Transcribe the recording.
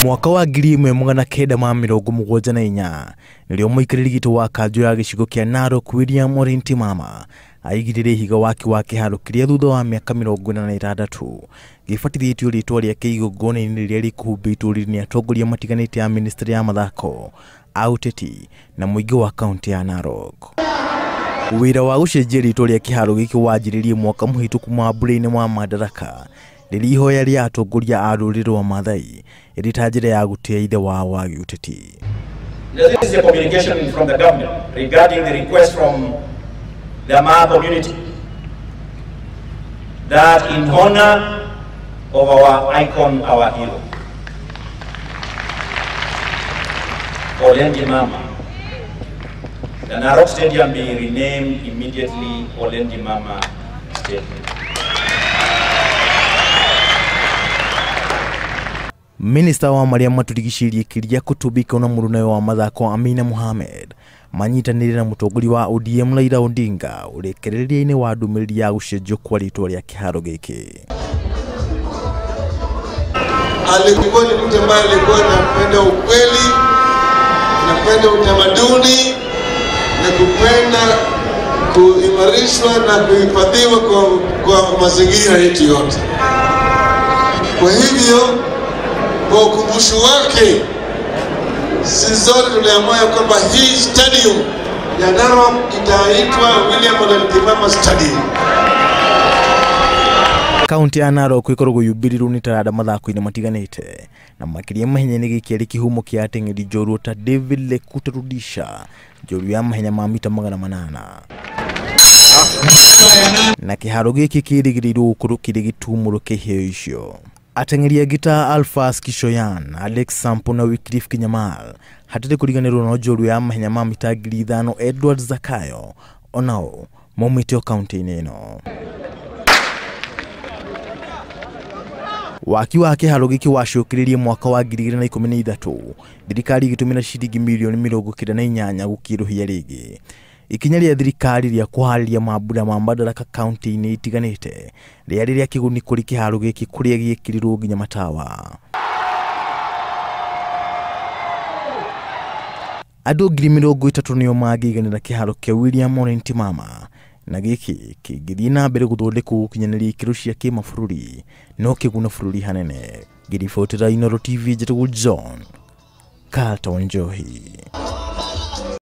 Mwaka wa 1974 nĩrĩo mũikarĩri gĩtĩ wa kanjũ ya gĩcigo kĩa Narok William Ole Ntimama aigĩrĩire ihiga waki wa kĩharo kĩrĩa thutha wa mĩaka 46 gĩbatithĩtio rĩtwa rĩake igongona-inĩ rĩrĩa rĩkũhumbĩtwo nĩ atongoria matiganĩte a ministry ya mathako a ũteti na mũingĩ wa kaunti ya Narok. Wĩra wa gũcenjia rĩtwa rĩa kĩharo gĩkĩ wanjĩrĩirie mwaka mũhĩtũku mambura-inĩ ma Madaraka rĩrĩa ihoya rĩa atongoria a rũrĩrĩ rwa Maathai ĩrĩ ta njĩra ya gũtĩa ithe wao wa gĩũteti. This is a communication from the government regarding the request from the Maa community that in honor of our icon, our hero, Ole Ntimama, the Narok Stadium be renamed immediately Ole Ntimama Stadium. Minista wa marĩa maturigicĩirie kĩria kũtubika na mũrũnawe wa mathako Amina Mohamed manyitanĩire na mũtongoria wa ODM Raila Odinga ũrekereria-inĩ wa ndũmĩrĩri ya gũcenjio kwa rĩtwa rĩa kĩharo gĩkĩ. Alikuwa ni mtu ambaye alikuwa anapenda ukweli, anapenda utamaduni na kupenda kuimarishwa na kuhifadhiwa kwa mazingira yetu yote. Kwa hivyo kwa ukumbusho wake sisi zote tuliamua kwamba hii stadium ya Narok itaitwa William Ole Ntimama Stadium. Kaunti ya Narok ikoragwo yũmbĩrĩirwo nĩ taranda mathako-inĩ matiganĩte na makĩria mahenya-inĩ gĩkĩ arĩ kĩhumo kĩa ateng'eri njorua ta David Lekuta Rudisha njorua ya mahenya ma mita 800 na kĩharo gĩkĩ kĩrĩgĩrĩirwo gũkorwo kĩrĩ gĩtumũro kĩa iheo icio. Ateng'eri angĩ ta Alphas Kishoyan, Alex Sampo na Wycliffe Kinyamal hatarĩ kũriganĩrwo na njorua ya mahenya ma mita 5000 Edward Zakayo onao maumĩte o kaunti-inĩ ĩno. Waki wa kĩharo gĩkĩ wacũkĩrĩrie mwaka wa 2013 thirikari ĩgĩtũmĩra ciringi mirioni 98 gũkĩrũhia rĩngĩ. Ikinya rĩa thirikari rĩa kũharĩria mambura ma Madaraka kaunti-inĩ itiganĩte rĩarĩ rĩa kĩguni kũrĩ kĩharo gĩkĩ kũrĩa gĩekĩrirwo nginya matawa. Andũ 30,000 nĩo mangĩiganĩra kĩharo kĩa William Ole Ntimama na gĩkĩ kĩngĩthiĩ na mbere gũthondekwo gũkinyanĩria ikĩro cia kĩmabũrũri no kĩguna bũrũri hanene. Ngĩribotera Inooro TV, njĩtagwo John Carlton Njohi.